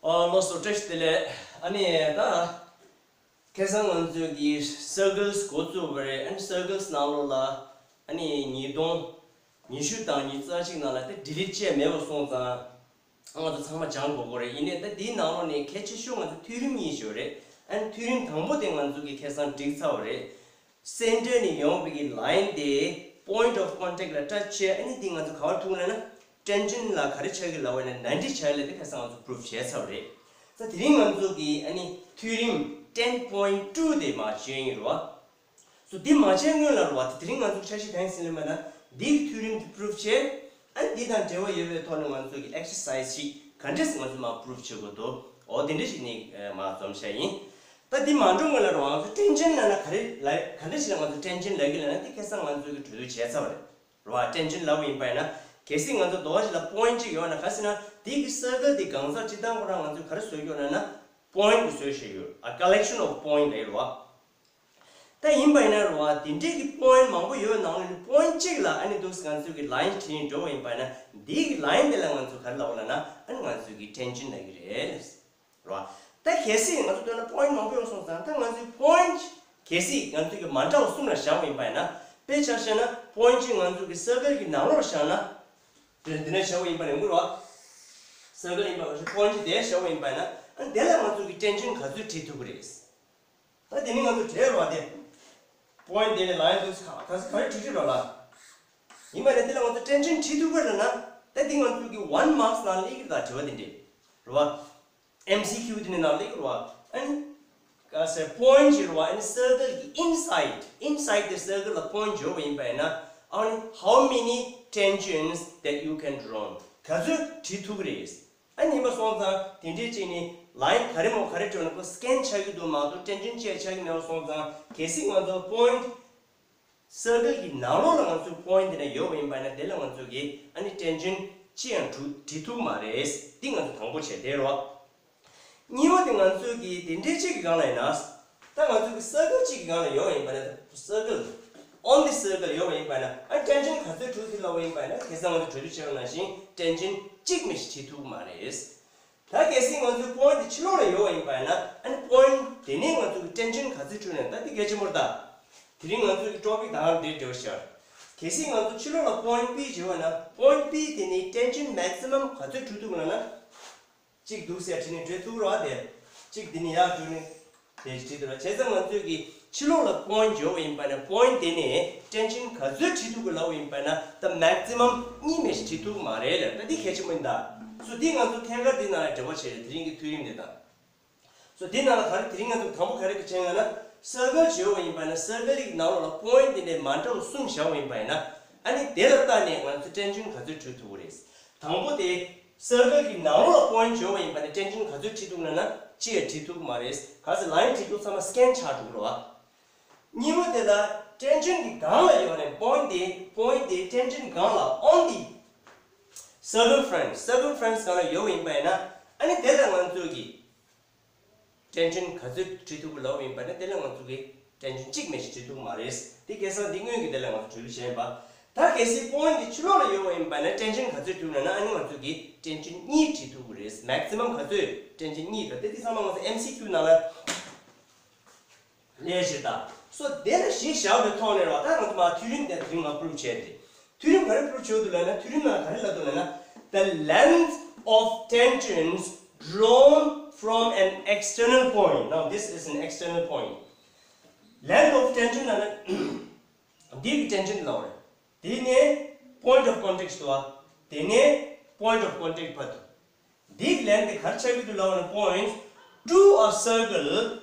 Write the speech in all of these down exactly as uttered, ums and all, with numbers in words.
ཨ་ལགས་སོ། བཀྲ་ཤིས་བདེ་ལེགས། ཨ་ནི་ད་ཁ་སང་ང་ཚོས་ཀྱི་circles འགོ་བཙུགས་པ་རེད། ཨ་ནི་circles ནང་ལོགས་ལ་ཨ་ནི་ཉིས་སྟོང་ཉི་ཤུ་དང་ཉི་ཤུ་རྩ་གཅིག་ནང་ལ་དེ་delete བྱས་མེད་པ་སོང་ཙང་། ང་ཚོ་ཚང་མ་སྦྱང་དགོས་ཀྱི་རེད། ཡིན་ནའི་ད་འདིའི་ནང་ལོགས་ནས་གལ་ཆེ་ཤོས་ང་ཚོ་ཐིའོ་རེམ་གཉིས་ཡོད་རེད། ཨ་ནི་ཐིའོ་རེམ་དང་པོ་དེ་ང་ཚོ་གི་ཁ་སང་འགྲིག་ཚར་བ་རེད། center ནས་ཡོང་བའི་གི་line དེ་point of contact ལ་touch བྱས། ཨ་ནི་འདི་ང་ཚོ་ག་པར་ཐུག་ལབ་ན་tangent ལ་ག་རེ་ཆགས་ཀྱི་ལབ་པ་ཡིན་ན་ninety ཆགས་ལབ། དེ་ཁ་སང་ང་ཚོ་proof བྱས་ཚར་བ་རེད། ད་དེ་རིང་ང་ཚོ་གི་ཨ་ནི་ཐིའོ་རེམ ten point two དེ་མར་བྱེད་ཡིན་རེད་བ། སོ་འདི་མ་བྱས་སྔོན་ལ་རེད་བ། དེ་དེ་རིང་ང་ཚོ་འཆར་གཞི་གང་ཡིན་ཟེར་ལབ་ན། འདིའི་ཐིའོ་རེམ་དེ་proof བྱས། ཨ་ནི་འདི་དང་འབྲེལ་བ་ཡོད་པའི་ཐོག་ནས་ང་ཚོ་གི་exercise ཞིག་ག་འདྲས་ང་ཚོ་མར་proof བྱེད་དགོས་འདུག་འོ་དེ་འདྲ་ཞིག་ནི་མར་འཛོམས་བྱས་ཡིན། ད་འདི་མ་འགྲོ་སྔོན་ལ་རེད་བ། ང་ཚོ་tangent ལབ་ན་ག་རེ་ལབ། ག་འདྲ་ཞིག་ལ་ང་ཚོ་tangent ལབ་ཀྱི་ལབ་ན། འདི་ཁ་སང་ང་ཚོ་གི་གྲོས་བསྡུར་བྱས་ཚར་བ་རེད། རེད་བ། tangent ལབ་པ་ཡིན་པ་ཡིན་ན། གལ་སྲིད་ང་ཚོ་རྡོ་བ་ཞིག་ལ་point གཅིག་ཡོད་ན། ག་ཟེར་ན་འདི་གི་circle འདི་གང་ཟག་སྤྱིར་བཏང་ཁོ་རང་ང་ཚོས་ག་རེ་བཟོས་ཡོད་ལབ་ན། point དེ་བཟོས་བཞག་ཡོད། a collection of point རེད་བ། ད་ཡིན་པ་ཡིན་ན་རེད་བ། དེ་འདྲའི་གི་point མང་པོ་ཡོད་ནང་ནས་point གཅིག་ལ་ཨ་ནི་འདུག་སེ་ང་ཚོས་གི་line བྲིས་ནས་འགྲོ་བ་ཡིན་པ་ཡིན་ན། འདིའི་གི་line དེ་ལ་ང་ཚོས་ག་རེ་ལབ་ལབ་ན། ཨ་ནི་ང་ཚོས་གི་tangent ལབ་ཀྱི་རེད། རེད་བ། ད་གལ་སྲིད་ང་ཚོ་ལྟོས་ན་point མང་པོ་ཡོད་སོང་ཙང་། ད་ང་ཚོས་point གལ་སྲིད་ང་ཚོས་གི་མ་འདྲ་བ་གསུམ་ལ་བཞག་པ་ཡིན་པ་ཡིན་ན། དཔེ་ཆ་བཞག་ན་point གཅིག་ང་ཚོས་གི་circle གི་ནང་ལོགས་ལ་བཞག་ན། འདི་འདི་ནས་བཞག་པ་ཡིན་པ་ཡིན་དགོས་རེད་བ། circle ཡིན་པ་ག་ཤེད། point གཅིག་དེ་བཞག་པ་ཡིན་པ་ཡིན་ན། ཨ་ནི་དེ་ལ་ང་ཚོས་གི་tangent ག་ཚོད་བྲིས་ཐུབ་ཀྱི་རེད། ད་དེ་ནི་ང་ཚོ་བྲིས་རེད་བ། དེ་point དེ་ནས་line དུ་ག་ག་ཚོད་ག་རེ་བྲིས་བྲིས་རེད་ལ། ཡིན་པ་ནས་དེ་ལ་ང་ཚོ་tangent བྲིས་ཐུབ་ཀྱི་རེད་ན། ད་དེ་ང་ཚོ་གི་one marks ནང་སླེབས་ཀྱི་རེད། ད་དྲི་བ་དེ་འདྲས་རེད་བ། M C Q དེ་ནས་ནང་སླེབས་ཀྱི་རེད་བ། ཨ་ནི་ག་ཟེར། point གཅིག་རེད་བ། ཨ་ནི་circle གི་inside, inside the circle ལ་point ཡོད་པ་ཡིན་པ་ཡིན་ན། ཨ་ནི་how many tangents that you can draw ག་ཚོད་བྲིས་ཐུབ་ཀྱི་རེད། ཨ་ནི་ཡིན་པ་སོང་ཙང་དེ་འདྲའི་གཅིག་ནི་line ག་རེ་མོ་ག་རེ་བྲིས་ན་ཁོ་scan ཆགས་ཀྱི་འདུག་མ་གཏོགས་tangent བཅས་ཆགས་ཀྱི་མེད་པ་སོང་ཙང་། གལ་སྲིད་ང་ཚོ་point circle གི་ནང་ལོགས་ལ་ང་ཚོའི་point དེ་འདྲ་ཡོད་པ་ཡིན་པ་ན། དེ་ལ་ང་ཚོ་གིས་ཨ་ནི་tangent ཅི་ཡང་བྲུ་བྲིས་ཐུབ་མ་རེད། འདི་ང་ཚོ་དང་པོ་བྱས་དེ་རོ། གཉིས་པ་དེ་ང་ཚོ་གིས་དེ་འདྲའི་གཅིག་གི་སྒང་ལ་ཡིན་ན། ད་ང་ཚོ་གི་circle གཅིག་གི་སྒང་ལ་ཡོད་པ་ཡིན་པ་ན། circle, only circle ཡོད་པ་ཡིན་པ་ན། ཨ་tangent ག་ཚོད་བྲུ་ཐུབ་ལབ་པ་ཡིན་པ་ན། ཁ་སང་ང་ཚོ་གྲོས་བསྡུར་བྱས་པ་ནང་བཞིན་tangent གཅིག་མ་གཏོགས་བྲིས་ཐུབ་མ་རེད། ད་གལ་སྲིད་ང་ཚོའི་point དེ་ཕྱི་ལོགས་ལ་ཡོད་པ་ཡིན་པ་ཡིན་ན། ཨ་ནི་point དེ་ནས་ང་ཚོ་གི་tangent ག་ཚོད་བྲུ་ན། ད་དེ་གལ་ཆེན་པོ་རེད་ད། དེ་རིང་ང་ཚོ་གི་topic དང་དེ་འབྲེལ་བ་ཤར། གལ་སྲིད་ང་ཚོ་ཕྱི་ལོགས་ལ་point P བྱེད་པ་ན། point P དེ་ནས་tangent maximum ག་ཚོད་བྲུ་ཐུབ་ལབ་ན། གཅིག་འདུག་ཟེར་བྲིས་ནས་བྲུ་ཐུབ་རོགས་དེ། གཅིག་དེ་ནས་ཡར་བྲུ་ནས། དེ་ཅི་དེ་ལ་བྱས་ཙང་ང་ཚོས་ཀྱི་ཕྱི་ལོགས་ལ་point ཡོད་པ་ཡིན་པ་ན། point དེ་ནས་tangent ག་ཚོད་བྲིས་ཐུབ་ཀྱི་ལབ་པ་ཡིན་པ་ན། ད་maximum གཉིས་མ་གཏོགས་བྲིས་ཐུབ་ཀྱི་མ་རེད་ལ། ད་འདི་གལ་ཆེན་པོ་ཡིན་ད། སོ་འདི་ང་ཚོ་ཐད་ཀར་འདི་ནང་ལ་འབྲེལ་བ་བྱས་རེད། དེ་རིང་གི་ཐིའོ་རེམ་འདི་དང་། སོ་འདི་ནང་ལ་ག་རེ་དེ་རིང་ང་ཚོ་དང་པོ་ག་རེ་གི་བྱས་ཡོད་ན། circle ཡོད་པ་ཡིན་པ་ན། circle གི་ནང་ལོགས་ལ་point དེ་འདྲའི་མ་འདྲ་བ་གསུམ་བཞག་པ་ཡིན་པ་ཡིན་ན། ཨ་ནི་དེ་ལ་བལྟས་ནས་ང་ཚོ་tangent ག་ཚོད་བྲུ་ཐུབ་ཀྱི་རེད། དང་པོ་དེ། circle གི་ནང་ལོགས་ལ་point ཡོད་པ་ཡིན་པ་ན་tangent ག་ཚོད་བྲིས་ཐུབ་ན་ན། ཅི་ཡང་བྲིས་ཐུབ་ཀྱི་མ་རེད། ག་ཚོད་line བྲིས་འདུག་ཚང་མ་scan ཆགས་འགྲོ་གི་རེད་བ། གཉིས་པ་དེ་ལ་tangent གི་སྒང་ལ་ཡོད་ནས། point དེ། point དེ་tangent སྒང་ལ། on the circumference, circumference སྒང་ལ་ཡོད་པ་ཡིན་པ་ཡིན་ན། ཨ་ནི་དེ་ལ་ང་ཚོས་ཀྱི་tangent ག་ཚོད་བྲིས་ཐུབ་ཀྱི་ལབ་པ་ཡིན་པ་ན། དེ་ལ་ང་ཚོ་གིས་tangent གཅིག་མ་གཏོགས་བྲིས་ཐུབ་ཀྱི་མ་རེད། དེ་ཁ་སང་འདི་སྔོན་གྱི་དེ་ལ་ང་ཚོ་གྲོས་བསྡུར་བྱས་ཡིན་པ། ད་གལ་སྲིད་point འདི་ཕྱི་ལོགས་ལ་ཡོད་པ་ཡིན་པ་ན་tangent ག་ཚོད་བྲིས་ན་ན། ཨ་ནི་ང་ཚོ་གིས་tangent གཉིས་བྲིས་ཐུབ་ཀྱི་རེད། maximum ག་ཚོད། tangent གཉིས་དང་། དེ་དེ་ཚང་མ་ང་ཚོ་M C Q ནང་ལ་ལས་བྱེད་ད། སོ་དེ་ལ་གཞི་བཞག་པའི་ཐོག་ནས་རོ། ད་ང་ཚོ་མ་ཐིའོ་རེམ་དེ་དེ་རིང་ང་prove བྱས་ཏེ། ཐིའོ་རེམ་ག་རེ་prove བྱེད་འདུག་ལབ་ན། ཐིའོ་རེམ་ནང་ག་རེ་ལབ་འདུག་ལབ་ན། The length of tangents drawn from an external point. Now this is an external point. Length of tangent ལབ་ན་འདི་གི་tangent ལབ་རེད། དེ་ནས་point of contact ཞིག་འདུག་བ། དེ་ནས་point of contact བར་དུ། འདིའི་length དེ་ག་རེ་ཆགས་ཀྱི་འདུག་ལབ་ན། points to a circle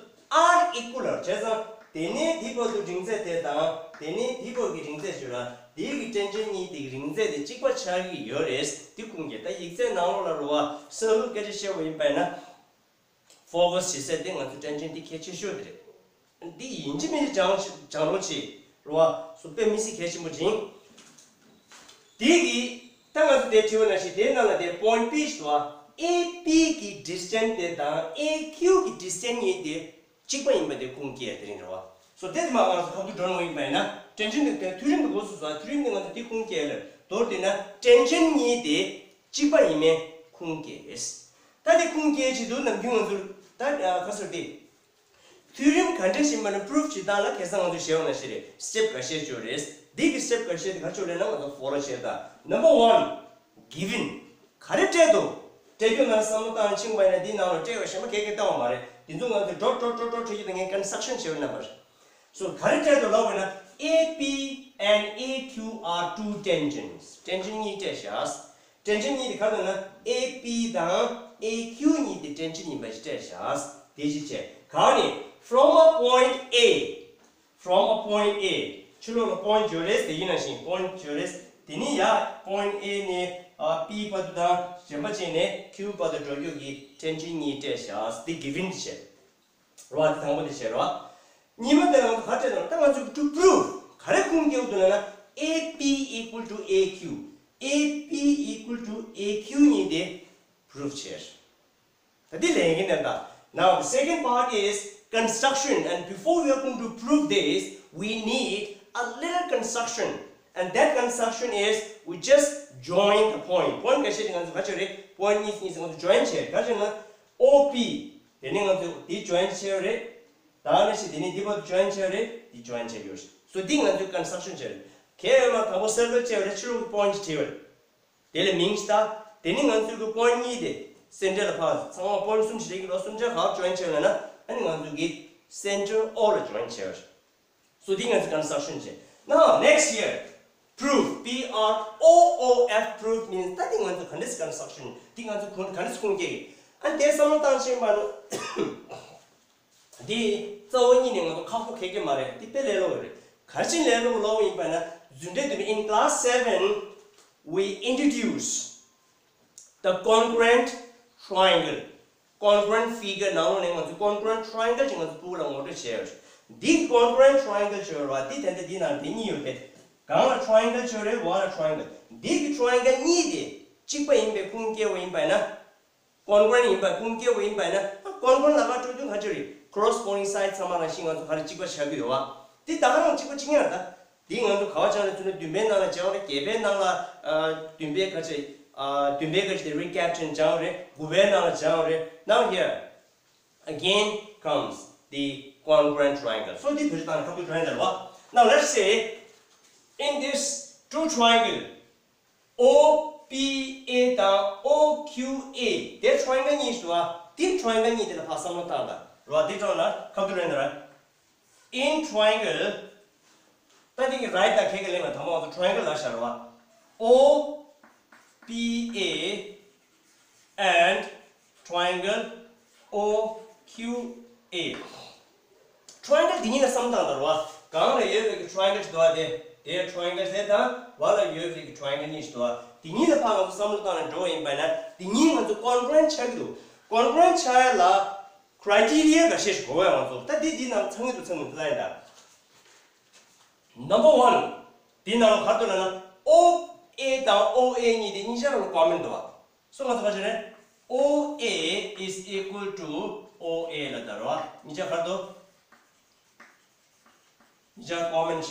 are equal བྱས་ཙང་། དེ་ནས་འདི་བར་དུ་རིང་ཚད་དེ་དང་། དེ་ནས་འདི་བར་གྱི་རིང་ཚད་ཞུ་ར། འདི་གི་tangent གཉིས་དེ་གི་རིང་ཚད་དེ་གཅིག་པ་ཆགས་ཀྱི་ཡོད་རེད། འདི་ཁུངས་སྐྱེལ། ད་ཡིག་ཚད་ནང་ལོགས་ལ་རོ་བ། circle སྐད་ཆ་བཤད་པ་ཡིན་པ་ཡིན་ན། focus བྱེད་ས་དེ་ང་ཚོ་tangent འདི་གལ་ཆེ་ཤོས་དེ་རེད། འདི་ཡིན་གཅིག་མིན་གཅིག་སྦྱང་སྦྱང་རོགས་བྱེད་རོ་བ། སོ་དཔེ་མི་སྲིད་གལ་ཆེན་པོ་ཅིག་ཡིན། དེ་གི་ད་ང་ཚོ་དེ་བྲིས་པ་ནང་བཞིན་དེའི་ནང་ལ་དེ་point P ཞིག་འདུག་བ། A P གི་distance དེ་དང་A Q གི་distance གཉིས་དེ་གཅིག་པ་ཡིན་པ་དེ་ཁུངས་སྐྱེལ། དེ་རིང་རེད་བ། སོ་དེ་དེ་མ་ང་ཚོ་ཁ་བསྡུར་འགྲོ་འོང་ཡིན་པ་ཡིན་ན། tangent དེ་ཐིའོ་རེམ་དེ་འགོ་ཚུགས་སོང་། ཐིའོ་རེམ་དེ་ང་ཚོ་དེ་ཁུངས་སྐྱེལ་ལ། མདོར་བསྡུས་ན་tangent གཉིས་དེ་གཅིག་པ་ཡིན་མིན་ཁུངས་སྐྱེལ། ད་དེ་ཁུངས་སྐྱེལ་ཆེད་དུ་ནམ་རྒྱུན་ང་ཚོར་ད་ཁ་སོར་དེ། ཐིའོ་རེམ་ག་འདྲ་ཞིག་མ་ནི་པུ་རུབ་བྱེད་སྟངས་ལ་ཁ་སང་ང་ཚོས་བཤད་པ་ནང་བཞིན་རེད། སི་ཊེབ་འགའ་ཤས་ཅིག་ཡོད་རེད། འདི་གི་སི་ཊེབ་འགའ་ཤས་དེ་ག་ཅིག་ལབ་ན་ང་ཚོ་ཕོ་ལོ་བྱེད་ད། Number one, given. ག་རེ་སྤྲད་འདུག་སྤྲད་རྒྱུ་ན་བསམ་བློ་བཏང་ཕྱིན་པ་ཡིན་ན་འདིའི་ནང་ལ་སྤྲད་པ་གཞན་པ་ག་གེ་བཏང་བ་མ་རེད། དེ་ཚོ་ང་ཚོས་འགྲོ་འགྲོ་འགྲོ་འགྲོ་བྱེད་རྒྱུ་དེ་ངས་ཀོན་སི་ཊྲག་ཤན་བྱེད་པའི་རྣམ་པ་རེད། So ག་རེ་སྤྲད་འདུག་ལབ་པ་ཡིན་ན། A P and A Q are two tangents. ཊེན་ཇེན་གཉིས་སྤྲད་བཞག་ཊེན་ཇེན་གཉིས་དེ་ག་རེ་ལབ་ན། A P དང་A Q གཉིས་དེ་ཊེན་ཇེན་ཡིན་པ་ཞིག་སྤྲད་བཞག་དེ་ཅི་བྱས། གང་ནི། From a point A. From a point A. ཕྱི་ལོགས་ལ་པོ་ཡིན་ཊི་ཡོད་རེད། དེ་ཡིན་ནང་བཞིན་པོ་ཡིན་ཊི་ཡོད་རེད། དེ་ནི་ཡ་པོ་ཡིན་ཊི་A ནས་ཨ་P བར་དུ་དང་གཞན་པ་ཅིག་ནས་Q བར་དུ་འགྲོ་རྒྱུ་གི་ཊེན་ཇེན་གཉིས་སྤྲད་བཞག་དེ་གི་ཝིན་དེ་བྱས། རོ། དེ་དང་པོ་དེ་བྱས་རོ། གཉིས་པ་དེ་ང་ཚོ་ག་རེ་བྱས་ན། ད་ང་ཚོས་to prove ག་རེ་ཁུངས་སྐྱེལ་དགོས་འདུག་ལབ་ན། A P equal to A Q. A P equal to A Q གཉིས་དེ་པུ་རུབ་བྱས། ད་འདི་ལས་འགན་དེ་ད། Now the second part is construction, and before we are going to prove this, we need a little construction, and that construction is we just join the point. པོ་ཡིན་ཊི་འགའ་ཤས་ཅིག་ང་ཚོ་ག་རེ་བྱས་རེད། པོ་ཡིན་ཊི་གཉིས་གཉིས་ང་ཚོ་ཇོ་ཡིན་ཊི་བྱས་རེད། ག་རེ་བྱས་ན། O P དེ་ནི་ང་ཚོ་དེ་ཇོ་ཡིན་ཊི་བྱས་རེད། ད་ནི་ཞིག་དེ་ནི་འདི་བར་དུ་ཇོ་ཡིན་ཊི་བྱས་རེད། འདི་ཇོ་ཡིན་ཊི་བྱས་ཡོད་རེད། སོ་འདི་ང་ཚོས་ཀོན་སི་ཊྲག་ཤན་བྱས་རེད། གལ་ཡོད་ན་དང་པོ་སར་ཀལ་བྱས་རེད། ཕྱི་ལོགས་ཀྱི་པོ་ཡིན་ཊི་བྲིས་པ་རེད། དེ་ལས་མིང་ཞིག་བཏགས། དེ་ནི་ང་ཚོའི་གི་པོ་ཡིན་ཊི་གཉིས་དེ་སེན་ཊར་ལ་ཕར་ཚང་མ་པོ་ཡིན་ཊི་གསུམ་ཞིག་རེད་ཀྱི་ལོ། གསུམ་ཆ་ག་པར་ཇོ་ཡིན་ཊི་བྱས་ལབ་ན། ཨ་ནི་ང་ཚོའི་གི་སེན་ཊར་ཨོ་ལ་ཇོ་ཡིན་ཊི་བྱས་པ་རེད། སོ་འདི་ང་ཚོས་ཀོན་སི་ཊྲག་ཤན་བྱས། Now next here, prove, P R O O F, prove means ད་འདི་ང་ཚོས་ག་འདྲས་ཀོན་སི་ཊྲག་ཤན། འདི་ང་ཚོས་ག་འདྲས་ཁུངས་སྐྱེལ་གི། ཨ་འདི་བསམ་བློ་བཏང་ཕྱིན་པ་ནི། འདི་རྩ་བ་ཉིད་ནས་ང་ཚོ་ཁག་པོ་ག་གེ་མ་རེད། འདི་དཔེ་ལས་སླ་པོ་རེད། ག་རེ་བྱས་ནས་ལས་སླ་པོ་ལབ་པ་ཡིན་པ་ན། རྫུན་གྲས་འདི་ནི། In class seven, we introduce the congruent triangle. Congruent figure ནང་ལོགས་ནས་ང་ཚོས་congruent triangle ཅིག་ང་ཚོ་ཕྲུ་གུ་ལ་ངོ་སྤྲོད་བྱས་ཡོད། འདི་congruent triangle ཅིག་ཡོད་རེད་བ། འདི་ད་ལྟ་འདི་ནང་འདི་གཉིས་ཡོད་པས། སྒང་ལ་triangle ཅིག་ཡོད་རེད། འོག་ལ་triangle། འདི་གི་triangle གཉིས་དེ་གཅིག་པ་ཡིན་པའི་ཁུངས་སྐྱེལ་བ་ཡིན་པ་ན། congruent ཡིན་པ་ཁུངས་སྐྱེལ་བ་ཡིན་པ་ན། congruent ལ་ཁ་སྤྲོད་དུས་ག་རེ་རེད། corresponding side ཚང་མ་རང་བཞིན་ང་ཚོ་ག་རེ་གཅིག་པ་ཆགས་ཀྱི་ཡོད་བ། འདི་ད་ག་རང་གཅིག་པ་གཅིག་རྐྱང་རེད་ད། འདི་ང་ཚོ་ག་པར་སྦྱངས་རེད་ཟེར་ན། བདུན་པའི་ནང་ལ་སྦྱངས་རེད། བརྒྱད་པའི་ནང་ལ་ཨ་བདུན་པའི་ག་ཅིག་ཨ་བདུན་པའི་ག་ཅིག་དེ་recaption སྦྱངས་རེད། དགུ་པའི་ནང་ལ་སྦྱངས་རེད། Now here again comes the congruent triangle. So འདི་བེད་སྤྱོད་བཏང་ནས་ཁ་ཐུག་triangle རེད་བ། Now let's say in this two triangle, O P A དང་O Q A དེ་triangle གཉིས་ཤིག་འདུག་བ། དེ་triangle གཉིས་དེ་ལ་ཕར་བསམ་བློ་བཏང་དང་རེད་བ། དེ་དྲང་ལ་ཁ་ཐུག་ཊ་ཡིན་ན་ར། In triangle ད་དེ་གི་right དང་ཁ་གི་ལེན་ལ་དང་པོ་ང་ཚོ་triangle ལ་བཞག་རེད་བ། O P A and triangle O Q A. Triangle འདི་གཉིས་ལ་བསམ་བཏང་དང་རེད་བ། སྒང་ལ་ཡོད་པའི་གི་triangle ཞིག་འདུག་བ། དེ་དེ་triangle དེ་དང་བར་ལ་ཡོད་པའི་གི་triangle གཉིས་ཤིག་འདུག་བ། དེ་གཉིས་ལ་ཕར་ང་ཚོ་བསམ་བློ་བཏང་ནས་འགྲོ་བ་ཡིན་པ་ན། དེ་གཉིས་ང་ཚོ་congruent ཆགས་ཀྱི་འདུག congruent ཆགས་ཡ་ལ་criteria འགའ་ཤས་ཤིག་དགོས་པ། ང་ཚོ་ད་འདི་འདི་ནང་ཚང་གི་འདུག་ཚང་མི་འདུག་ལབ་ཡིན་ད། Number one དེ་ནང་ལ་ག་རེ་འདུག་ལབ་ན། O A དང་O A གཉིས་དེ་གཉིས་ཆ་རང་ལ་common འདུག་བ། སོ་ང་ཚོ་ག་རེ་བྱས་ནས། O A is equal to O A ལབ་ད་རེད་བ། གཉིས་ཆ་ག་རེ་འདུག་གཉིས་ཆ་common བྱས།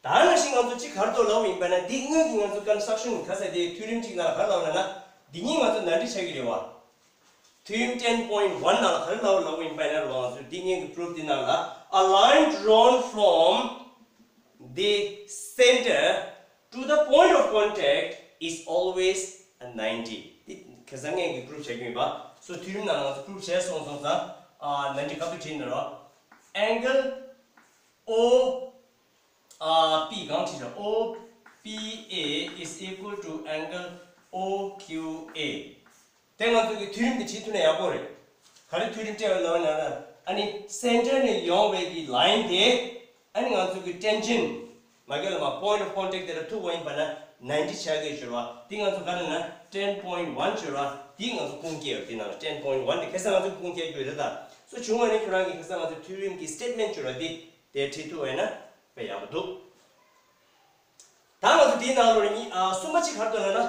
ད་ནང་བཞིན་ང་ཚོ་གཅིག་ག་རེ་འདུག་ལབ་པ་ཡིན་པ་ན། འདི་སྔོན་གྱི་ང་ཚོ་construction ག་ས་དེ་ཐིའོ་རེམ་གཅིག་ནང་ལ་ག་རེ་ལབ་ལབ་ན། འདི་གཉིས་ང་ཚོ་ནང་འདྲེན་བྱ་གི་རེད་བ། ཐིའོ་རེམ་ten point one ནང་ལ་ག་རེ་ལབ་ལབ་པ་ཡིན་པ་ན་རེད་བ། ང་ཚོ་འདི་སྔོན་གྱི་proof འདི་ནང་ལ། A line drawn from the center to the point of contact is always a ninety. འདི་ཁ་སང་ངས་ཀྱི་proof བྱ་རྒྱུ་ཡིན་པ། སོ་ཐིའོ་རེམ་ནང་ང་ཚོ་proof བྱས་སོང་སོང་ཙང་། ཨ་ninety ག་དུས་བྲིས་ནི་རོ། Angle O ཨ་P གང་བྲིས་ཤག O P A is equal to angle O Q A. དེ་ང་ཚོ་གི་ཐིའོ་རེམ་འདི་བྲིས་ཐུབ་ན་ཡག་པོ་རེད། ག་རེ་ཐིའོ་རེམ་སྤྲད་པ་ལབ་ན་ན། ཨ་ནི་center ནས་ཡོང་བའི་གི་line དེ། ཨ་ནི་ང་ཚོ་གི་tangent མ་གི་ལ་མ་point of contact དེ་ལ་ཐུག་པ་ཡིན་པ་ན་ninety ཆགས་ཀྱི་ཡོད་རེད་བ། འདི་ང་ཚོ་ག་རེ་ན་ten point one ཡོད་རེད་བ། འདི་ང་ཚོ་ཁུངས་སྐྱེལ་ཡོད། འདི་ནང་ལ་ten point one དེ་ཁ་སང་ང་ཚོ་ཁུངས་སྐྱེལ་རྒྱུ་རེད་ད། སོ་བྱུང་བ་ནི་ཁྱོད་རང་གི་ཁ་སང་ང་ཚོ་ཐིའོ་རེམ་གི་statement ཡོད་རེད་བ། འདི་དེ་བྲིས་ཐུབ་པ་ཡིན་ན་དཔེ་ཡག་པོ་འདུག་ད་ང་ཚོ་དེའི་ནང་ལོགས་ནས་གཉིས་ཨ་གསུམ་པ་གཅིག་ག་རེ་འདུག་ལབ་ན།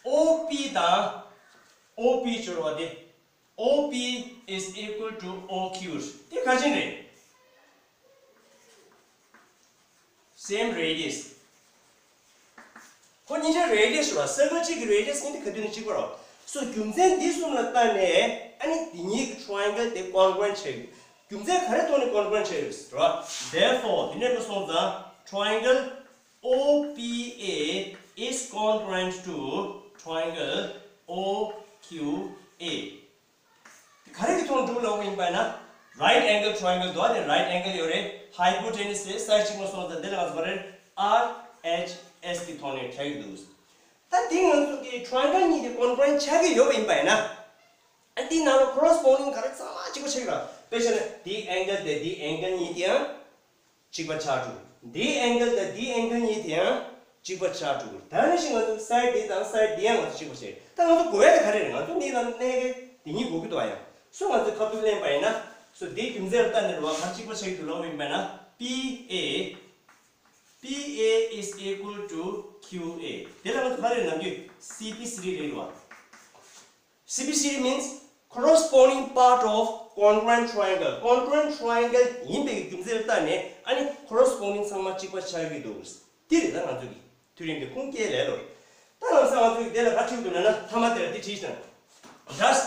O P དང་O P ཡོད་རེད་བ། དེ་O P is equal to O Q དེ་ག་ཅིག་རེད། Same radius. ཁོ་གཉིས་ཆ་radius རེད་བ། circle གཅིག་གི་radius གཉིས་དེ་ག་དུས་ནས་གཅིག་པ་རེད་བ། སོ་རྒྱུ་མཚན་འདི་གསུམ་ལ་བལྟས་ནས་ཨ་ནི་འདི་གཉིས་ཀྱི་triangle དེ་congruent ཆགས་ཡོད། རྒྱུ་མཚན་ག་རེ་ཐོག་ནས་congruent ཆགས་ཡོད་རེད་བ། Therefore དེ་འདྲ་མ་སོང་ཙང་triangle O P A is congruent to triangle O Q A. ག་རེ་གི་ཐོག་འགྲོ་ལབ་ཡིན་པ་ན། right angle triangle དོ་དེ་right angle ཡོད་རེད། hypotenuse རེད། side གཅིག་མ་སོང་ཙང་དེ་ལ་ང་ཚོ་རེད། R H S གི་ཐོག་ནས་ཆགས་ཀྱི་འདུག་ད་དེ་ང་ཚོ་གི་triangle གཉིས་དེ་congruent ཆགས་ཀྱི་ཡོད་པ་ཡིན་པ་ཡིན་ན། ཨ་འདིའི་ནང་ལ་corresponding ག་རེ་ཚང་མ་གཅིག་པ་ཆགས་ཀྱི་རེད། དཔེ་བཞག་ན་འདིའི་angle དེ་འདིའི་angle གཉིས་དེའང་གཅིག་པ་ཆགས་འགྲོ། འདིའི་angle དང་འདིའི་angle གཉིས་དེའང་གཅིག་པ་ཆགས་འགྲོ། ད་ནི་ཞིག་ང་ཚོ་side འདི་དང་side འདི་ཡང་ང་ཚོ་གཅིག་པ་བྱས། ད་ང་ཚོ་དགོས་ཡ་དེ་ག་རེ་རེད། ང་ཚོ་འདི་ལ་གནས་གལ་འདི་གཉིས་དགོས་ཀྱི་འདུག་ཨ་ཡང་སོ་ང་ཚོས་ཁ་ཐུག་ལེན་པ་ཡིན་ན། སོ་འདིའི་རྒྱུ་མཚན་ལ་བལྟས་ནས་རེད་བ། ག་རེ་གཅིག་པ་ཆགས་ཀྱི་འདུག་ལབ་ཡིན་པ་ན། P A P A is equal to Q A དེ་ལ་ང་ཚོ་ག་རེ་ནམ་རྒྱུན་C P three རེད་བ། C P three means corresponding part of congruent triangle. Congruent triangle ཡིན་པའི་རྒྱུ་མཚན་ལ་བལྟས་ནས་ཨ་ནི་corresponding ཚང་མ་གཅིག་པ་ཆགས་ཀྱི་འདུག་དེ་རེད། ད་ང་ཚོ་གི་ཐིའོ་རེམ་དེ་ཁུངས་སྐྱེལ་ལས་སླ་རེད། ད་ལམ་སང་ང་ཚོ་གི་དེ་ལ་ག་རེ་བྲིས་འདུག་ལབ་ན། མཐའ་མ་དེ་ལ་འདི་བྲིས་དང་། Thus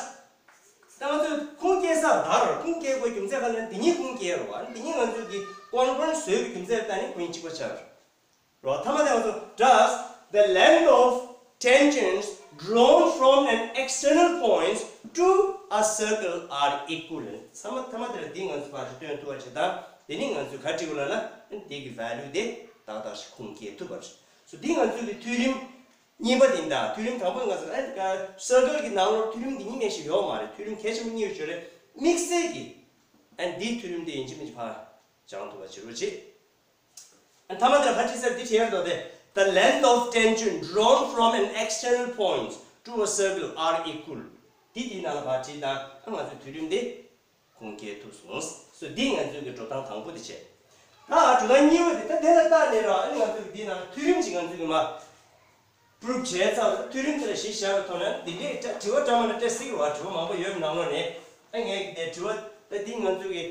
ད་ང་ཚོས་ཁུངས་སྐྱེལ་ས་ད་རུ་ཁུངས་སྐྱེལ་དགོས་རྒྱུ་མཚན་ག་ལ་འདི་གཉིས་ཁུངས་སྐྱེལ་རོ། ཨ་ནི་འདི་གཉིས་ང་ཚོས་ཀྱི་congruent བཟོས་པའི་རྒྱུ་མཚན་ལ་བལྟས་ནས་ཁོ་གཉིས་གཅིག་པ་ཆགས་རོ། མཐའ་མ་དེ་ང་ཚོ། Thus the length of tangents drawn from an external point to a circle are equivalent. ཚང་མ་མཐའ་མ་དེ་ལ་འདི་ང་ཚོ་ཕར་ཞིག་སྟོན་ཐུབ་པ་བྱེད་དང་། དེ་ནི་ང་ཚོས་ག་རེ་བྲིས་དགོས་ལབ་ན། འདི་གི་value དེ་ཏག་ཏག་ཞིག་ཁུངས་སྐྱེལ་ཐུབ་པ་རེད། སོ་འདི་ང་ཚོའི་གི་ཐིའོ་རེམ་གཉིས་པ་དེ་ཡིན་ད། ཐིའོ་རེམ་དང་པོ་ང་ཚོ་ཨ་circle གི་ནང་ལོགས་ཐིའོ་རེམ་འདི་གཉིས་མེད་ཞིག་ཡོད་མ་རེད། ཐིའོ་རེམ་གལ་ཆེན་པོ་གཉིས་ཡོད་ཅོག་རེད། དམིགས་བསལ་གྱི་ཨ་འདིའི་ཐིའོ་རེམ་དེ་ཡིན་གཅིག་མིན་གཅིག་ཕར་སྦྱང་ཐུབ་པ་བྱེད་རོགས་བྱེད། ཨ་མཐའ་མ་དེར་ཕར་བྲིས་ཚར་འདི་བྲིས་ཡར་འདུག་སྟེ། The length of tangent drawn from an external point to a circle are equal. འདི་འདིའི་ནང་ལ་ཕར་བྲིས་དང་། ཨ་ང་ཚོའི་ཐིའོ་རེམ་དེ་ཁུངས་སྐྱེལ་ཐུབ་སོང་། སོ་འདི་ང་ཚོའི་གི་འགྲོ་སྟངས་དང་པོ་དེ་བྱས། ད་འགྲོ་སྟངས་གཉིས་པ་དེ་ད་དེ་ལ་བལྟས་ནས་ར། ཨ་ནི་ང་ཚོའི་གི་འདི་ནང་ཐིའོ་རེམ་ཅིག་ང་ཚོའི་གི་མ་prove བྱས་ཚར། ཐིའོ་རེམ་དེ་ལ་གཞི་བཞག་པའི་ཐོག་ནས་འདི་འདྲའི་དྲི་བ་འདྲ་མི་འདྲ་སྤྲད་སྲིད་པ། དྲི་བ་མང་པོ་ཡོད་པའི་ནང་ལོགས་ནས། ཨ་ངས་གི་དེ་དྲི་བ་ད་འདི་ང་ཚོའི་གི་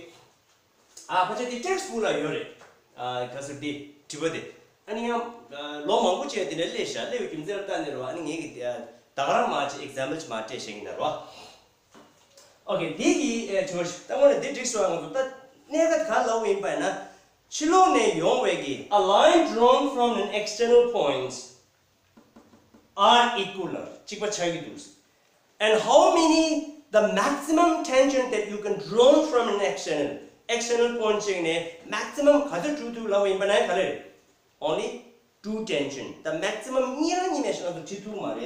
ཨ་ཕལ་ཆེར་དེ་text book ལ་ཡོད་རེད། ཨ་ག་ཟེར་དེ་དྲི་བ་དེ། ཨ་ནི་ཡང་ལོ་མང་པོ་བྱས་དེ་འདྲ་སླེབས་ཤག་སླེབས་པའི་རྒྱུ་མཚན་ལ་བལྟས་ནས་རེད་བ། ཨ་ནི་ངས་གི་དེ་ད་ག་རང་མ་ཅིག་example ཅིག་མ་སྤྲད་བཞག་གི་ཡིན་ད་རེད་བ། Okay དེ་གི་ཨེ་དྲི་བ་ཞིག་ད་དངོས་གནས་དེ་འགྲིག་སོང་། ང་ཚོ་ད་གནད་འགག་ག་ལབ་ཡིན་པ་ཡིན་ན། ཕྱི་ལོགས་ནས་ཡོང་བའི་གི a line drawn from an external point are equal གཅིག་པ་ཆགས་ཀྱི་འདུག And how many the maximum tangent that you can draw from an external external point གཅིག་ནས་maximum ག་ཚོད་འགྲོ་ཐུབ་ལབ་ཡིན་པ་ན་ག་རེ་རེད། Only two tangent. The maximum གཉིས་རང་གཉིས་མེད་ཞིག་ང་ཚོ་བྲིས་ཐུབ་མ་རེད།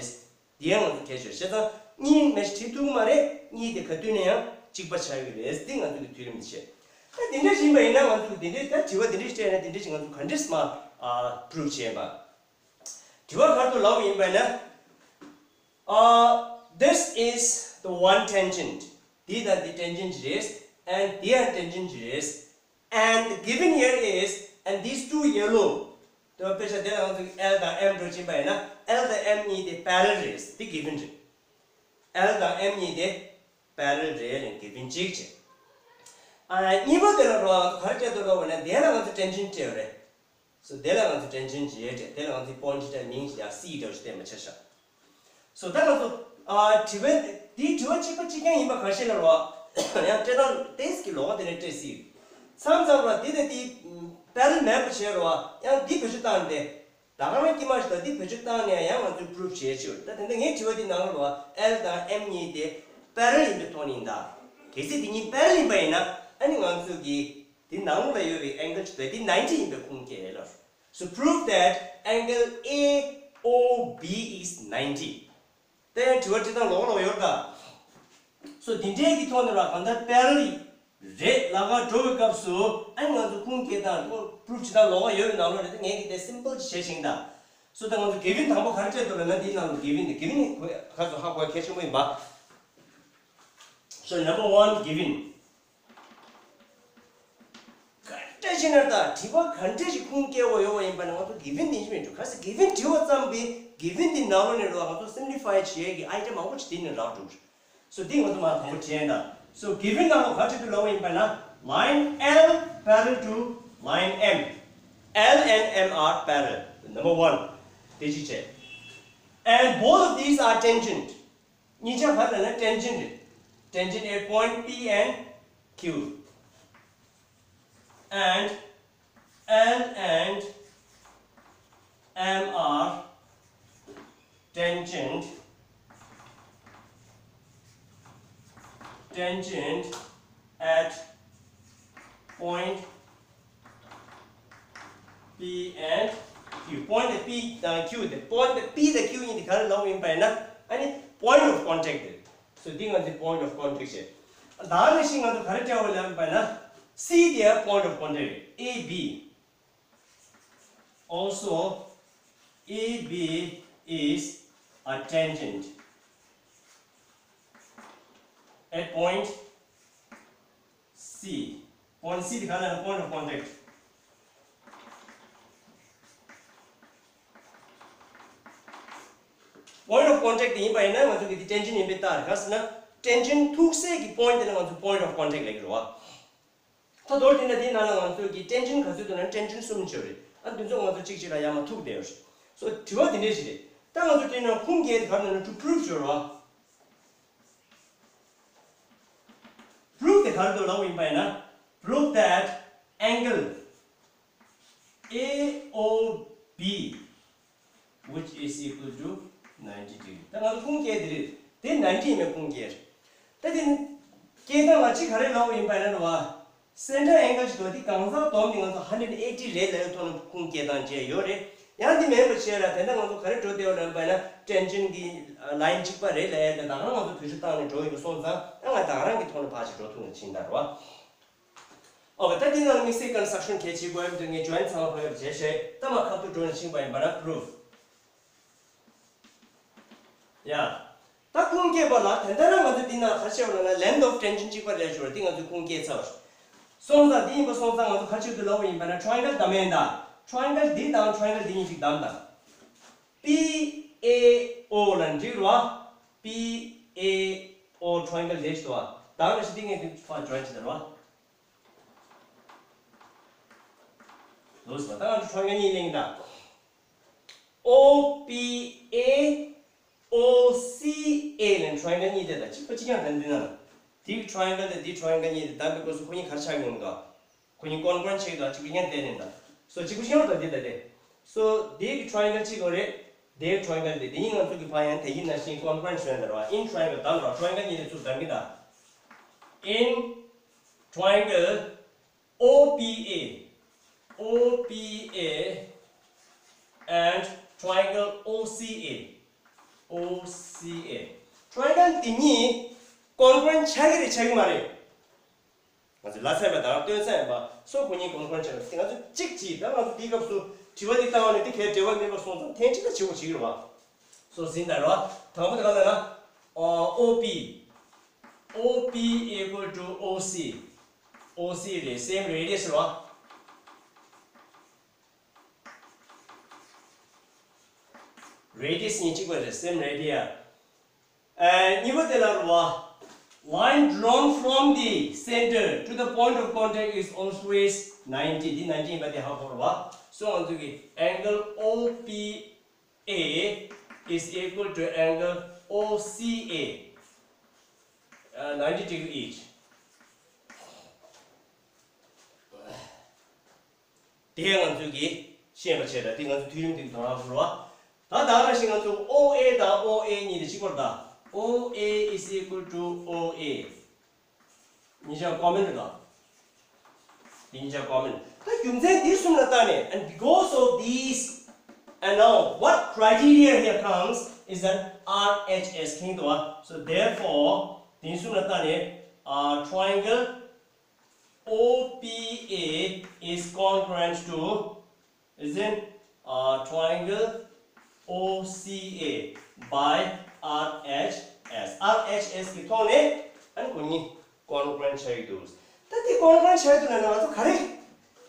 དེ་ཡང་ང་ཚོ་གལ་ཆེ། བྱས་ཙང་གཉིས་མེད་ཞིག་བྲིས་ཐུབ་མ་རེད། གཉིས་དེ་ག་དུས་ནས་ཡང་གཅིག་པ་ཆགས་ཀྱི་རེད། འདི་ང་ཚོ་གི་ཐིའོ་རེམ་དེ་བྱས། ད་དེ་འདྲ་ཡིན་པ་ཡིན་ན་ང་ཚོ་གི་དེ་འདྲའི་ད་དྲི་བ་དེ་འདྲ་ཞིག་སྤྲད་ན་དེ་འདྲ་ཞིག་ང་ཚོ་ག་འདྲས་མ་prove བྱས་པ། དྲི་བ་ག་རེ་འདུག་ལབ་ཡིན་པ་ན། Uh, this is the one tangent. འདི་དང་འདི་tangent རེད། And འདི་ཡང་tangent རེད། And the given here is, and these two yellow དེ་དཔེ་ཆ་དེ་ལ་ང་ཚོ་L དང་M འགྲོ་ཕྱིན་པ་ཡིན་ན། L དང་M གཉིས་དེ་parallel རེད། འདི་given རེད། L དང་M གཉིས་དེ་parallel རེད་ལབ་given གཅིག་བྱས། ཨ་གཉིས་པ་དེ་ལ་རོ་ག་རེ་སྤྲད་འདུག་ལབ་པ་ན། དེ་ལ་ང་ཚོ་tangent སྤྲད་ཡོད་རེད། སོ་དེ་ལ་ང་ཚོ་tangent ཅེས་སྤྲད། དེ་ལ་ང་ཚོའི་point ཅེས་མིང་ཡང་C འདྲ་བོ་ཞིག་བསྟན་པ་ཆ་བཞག་སོ་ད་ང་ཚོ་ཨ་དྲི་བ་འདིའི་དྲི་བ་གཅིག་པ་གཅིག་རྐྱང་ཡིན་པ་ཁ་ཤས་ལ་རོ། ཡང་སྤྲད་སྟངས་test གི་ལོགས་དེ་ནས་སྤྲད་སྲིད། མཚམས་མཚམས་རོ་འདི་དང་འདི་parallel མེད་པ་བྱས་རོ། ཡང་འདི་བེད་སྤྱོད་བཏང་སྟེ། ད་ག་རང་དཀྱིལ་མ་ཞིག་དང་འདི་བེད་སྤྱོད་བཏང་ནས་ཡང་ང་ཚོས་prove བྱེད་ཆོག་ད་དེ་འདྲ་ངའི་དྲི་བ་འདི་ནང་ལོགས་ལ་L དང་M གཉིས་དེ་parallel ཡིན་པའི་ཐོག་ནས་ཡིན་ད། གལ་སྲིད་འདི་གཉིས་parallel ཡིན་པ་ཡིན་ན། ཨ་ནི་ང་ཚོ་གི་འདི་ནང་ལོགས་ལ་ཡོད་པའི་angle གཅིག་པ་འདི་ninety ཡིན་པའི་ཁུངས་སྐྱེལ་ལ། So prove that angle A O B is ninety. དེ་ཡང་དྲི་བ་དྲི་སྟངས་ལོགས་ལོགས་ཡོད་ད། སོ་འདི་འདྲའི་གི་ཐོག་ནས་ར་གང་ལྟར་parallel རེད་ལབ་ག་འགྲོ་བའི་སྐབས་སུ། ཨ་ནི་ང་ཚོ་ཁུངས་སྐྱེལ་སྟངས་prove བྱེད་སྟངས་ལོགས་ཀ་ཡོད་པའི་ནང་ལོགས་རེད་དེ། ངས་གི་དེ་simple ཅིག་བྱས་ཤིང་ད། སོ་ད་ང་ཚོ་given དང་པོ་ག་རེ་སྤྲད་འདུག་ལབ་ན། འདིའི་ནང་ལ་given དེ། given ནི་ཁོ་ཁ་ཚོ་ཧ་གོ་གལ་ཆེན་པོ་ཡིན་པ། So number one given ག་འདྲ་ཞིག་ན་ད་དྲི་བ་ག་འདྲ་ཞིག་ཁུངས་སྐྱེལ་དགོས་ཡོད་པ་ཡིན་པ་ན། ང་ཚོ་given དེ་ཡིན་མིན་འགྲོ། གལ་སྲིད་given དྲི་བ་བརྩམས་པའི་given དེ་ནང་ལོགས་ནས་རོ་ང་ཚོ་simplify བྱེད་ཀྱི་idea མང་པོ་ཞིག་དེ་ནས་རག་འགྲོ། So འདི་ང་ཚོ་མ་དང་པོ་དྲན་ད། So given ནང་ལོགས་ག་བྲིས་འདུག་ལབ་པ་ཡིན་པ་ན། Line L parallel to line M. L and M are parallel. Number one དེ་གཅིག་བྱས། And both of these are tangent. གཉིས་ཆ་ག་རེ་ལབ་ན་tangent རེད། Tangent at point P and Q and L and M are tangent tangent at point P and Q. Point P དང་Q དེ། Point P དང་Q གཉིས་དེ་ག་རེ་ལབ་ཡིན་པ་ཡིན་ན། ཨ་ནི་point of contact དེ། So འདི་ང་ཚོའི་point of contact བྱས། ད་ནི་ཤིང་ང་ཚོ་ག་རེ་སྤྲད་པ་ལབ་ཡིན་པ་ཡིན་ན། C དེ་point of contact རེད། A B Also, A B is a tangent at point C. Point C དེ་ག་ལ་point of contact. Point of contact དེ་ཡིན་པ་ཡིན་ན་ང་ཚོ་གི་དེ་tangent ཡིན་པའི་རྟགས་རེད། ག་ཟེར་ན་tangent ཐུག་སའི་གི་point དེ་ལ་ང་ཚོ་point of contact ལབ་ཀྱི་རེད་བ། ད་མདོར་དེ་ན་དེའི་ནང་ལ་ང་ཚོས་ཀྱི་tangent ག་ཚོད་འདུག་ན་tangent གསུམ་ཅིག་ཡོད་རེད། ཨ་འདི་ཚོ་ང་ཚོ་གཅིག་གཅིག་ལ་ཡར་མར་ཐུག་བསྡད་ཡོད་རེད། So དྲི་བ་དེ་འདྲས་ཞིག་རེད། ད་ང་ཚོ་དེའི་ནང་ཁུངས་སྐྱེལ་དེ་ག་རེ་ན་to prove ཅིག་ཡོད་རེད་བ། Prove དེ་ག་རེ་འདུག་ལབ་པ་ཡིན་པ་ཡིན་ན། Prove that angle A O B which is equal to ninety degree. ད་ང་ཚོ་ཁུངས་སྐྱེལ་དེ་རེད། དེ་ninety ཡིན་པའི་ཁུངས་སྐྱེལ། ད་དེ་སྐྱེལ་སྟངས་ལ་གཅིག་ག་རེ་ལབ་པ་ཡིན་པ་ཡིན་ན་རེད་བ། Center angle ཞིག་འདུག་དེ་གང་ཟག་བསྡོམས་ནས་ང་ཚོ་hundred eighty རེད་ལབ་ཡོད་ཐོག་ནས་ཁུངས་སྐྱེལ་སྟངས་བྱས་ཡོད་རེད། ཡང་དེ་མིན་པ་བྱས་ལ་དེ་འདྲ་ང་ཚོ་ག་རེ་འགྲོ་བསྡད་ཡོད་ལབ་པ་ཡིན་ན། tangent གི་line གཅིག་པ་རེད་ལབ་ཡ་དེ་ད་ག་རང་ང་ཚོ་དུས་ཚོད་བཏང་ནས་འགྲོ་ཡོད་པ་སོང་ཙང་། ད་ང་ད་ག་རང་གི་ཐོག་ནས་ཕར་ཅིག་འགྲོ་ཐུབ་ནས་ཕྱིན་ད་རེད་བ། ཨོ་ད་དེ་ནང་དམིགས་བསལ་construction གལ་ཆེ་དགོས་ཡ་མི་འདུག་ངས་joint ཚང་མ་ཕབ་ཡ་བྱས་བྱས་ད་མར་ཁ་ཐུག་འགྲོ་ནས་ཕྱིན་པ་ཡིན་པ་ན་prove ཡ། ད་ཁུངས་སྐྱེལ་བ་ལ་དེ་ལྟར་ང་ཚོས་འདི་ན་ག་རེ་བྱས་པ་ལབ་ན་length of tangent གཅིག་པ་རེད་ཞུ་བ་འདི་ང་ཚོས་ཁུངས་སྐྱེལ་ཚར་བ་སོང་ཙང་། འདི་ཡིན་པ་སོང་ཙང་ང་ཚོ་ག་རེ་བྱེད་དགོས་ལབ་པ་ཡིན་པ་ན་triangle བདམས་ཡིན་ད། Triangle འདི་དང་triangle འདི་གཉིས་གཅིག་བདམས་དང་། P A O ལ་འགྲིག་རོ། P A O triangle འདི་ཞིག་འདུག་བ། ད་ག་ནང་བཞིན་འདི་ངས་འདི་ཕར་joint བྱེད་ད་རོ། འདུག་སེ་བ། ད་ང་ཚོ་triangle གཉིས་ལེན་ད། O P A O C A ལ་triangle གཉིས་དེ་དང་གཅིག་པ་གཅིག་རྐྱང་དང་འདི་ན། དེའི་triangle དེ་དེའི་triangle གཉིས་དེ་བདམས་པའི་སྐབས་སུ་ཁོ་གཉིས་ག་རེ་ཆགས་ཡོང་གི་འདུག་ཁོ་གཉིས་congruent ཆགས་ཀྱི་འདུག་གཅིག་པ་གཅིག་རྐྱང་བསྡད་ནས་འདུག So གཅིག་པ་གཅིག་རྐྱང་དང་འདི་དང་འདི། So དེའི་triangle གཅིག་པ་རེད། དེའི་triangle དེ་དེ་གཉིས་ང་ཚོ་གི་ཕ་ཡང་དེ་གཉིས་ནང་བཞིན་congruent བྱས་ནས་ར། In triangle བདམས་ར། Triangle གཉིས་དེ་ཚུར་བདམས་ཀྱི་འདུག In triangle O P A, O P A and triangle O C A, O C A. Triangle འདི་གཉིས་congruent ཆགས་ཀྱི་རེད་ཆགས་ཀྱི་མ་རེད། ང་ཚོས་ལབ་ཚར་བ་དང་སྟོན་ཚར་ཡིན་པ། So ཁོ་གཉིས་congruent ཆགས་ཀྱི་རེད། ང་ཚོ་གཅིག་གཅིག་ད་ང་ཚོ་འདིའི་སྐབས་སུ་དྲི་བ་འདི་བཏང་བ་ནས་འདི་གའི་འབྲེལ་བ་མེད་པ་སོང་ཙང་ཐེངས་གཅིག་ལ་བྱེད་དགོས་བྱེད་ཀྱི་རེད་བ། So ཟིན་ད་རེད་བ། དང་པོ་དེ་ག་ལ་ན། ཨོ་པི། ཨོ་པི་equal to ཨོ་སི། ཨོ་སི་རེད། Same radius རེད་བ། Radius གཉིས་གཅིག་པ་རེད། Same radius. ཨ་གཉིས་པ་དེ་ལ་རེད་བ། Line drawn from the center to the point of contact is always ninety. འདི་ninety ཡིན་པ་དེ་ཧ་གོ་རེད་བ། So ང་ཚོ་གི་angle O P A is equal to angle O C A, uh, ninety degree each. དེ་ང་ཚོས་ཀྱིས་ཤེས་པ་བྱས་ལ་དེ་ང་ཚོ་ཐིའོ་རེམ་དེ་དང་ཧ་གོ་རེད་བ། ད་ད་ག་ནང་བཞིན་ང་ཚོ་ཨོ་ཨེ་དང་ཨོ་ཨེ་གཉིས་དེ་གཅིག་པ་རེད་ད། O A is equal to O A. གཉིས་ཆ་common རེད་ད། དེ་གཉིས་ཆ་common། ད་རྒྱུ་མཚན་འདི་གསུམ་ལ་བརྟེན་ནས། And because of these, and now what criteria here comes is that R H S མཁྱེན་འདུག་བ། So therefore དེ་གསུམ་ལ་བརྟེན་ནས། uh, triangle O P A is congruent to, isn't, uh, triangle O C A by R H S. R H S གི་ཐོག་ནས་ཨ་ནི་ཁོ་གཉིས་congruent ཆགས་ཀྱི་འདུག་ད་དེ་congruent ཆགས་ཀྱི་འདུག་ལབ་ན་ང་ཚོ་ག་རེ།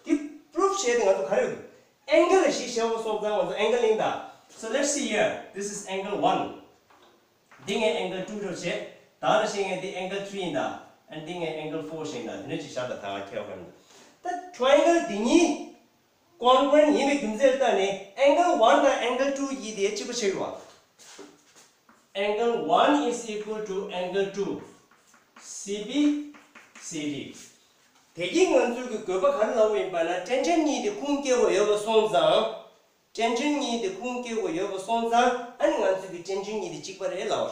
དེ་prove བྱས་ཏེ་ང་ཚོ་ག་རེ་ཡོད། Angle ཞིག་བྱས་པ་སོང་ཙང་ང་ཚོ་angle ཡིན་ད། So let's see here. This is angle one. འདི་ངས་angle two འགྲོ་བྱེད། ད་ལ་ཤེས་ངས་འདི་angle three ཡིན་ད། And འདི་ངས་angle four ཞིག་ཡིན་ད། དེ་འདྲ་ཅིག་བཞག་ད་ད་ཁྱེད་དཔེར་ན། ད་triangle འདི་གཉིས་congruent ཡིན་པའི་རྒྱུ་མཚན་ལ་བརྟེན་ནས་angle one དང་angle two ཡིས་དེ་གཅིག་པ་ཆགས་ཡོད་བ། angle one is equal to angle two, C B C D. དེ་གིས་ང་ཚོའི་གི་དགོས་པ་ག་རེ་ལབ་པ་ཡིན་པ་ན། ཊེན་ཇེན་གཉིས་དེ་ཁུངས་སྐྱེལ་དགོས་ཡོད་པ་སོང་ཙང་། ཊེན་ཇེན་གཉིས་དེ་ཁུངས་སྐྱེལ་དགོས་ཡོད་པ་སོང་ཙང་། ཨ་ནི་ང་ཚོའི་གི་ཊེན་ཇེན་གཉིས་དེ་གཅིག་པ་རེད་ལབ་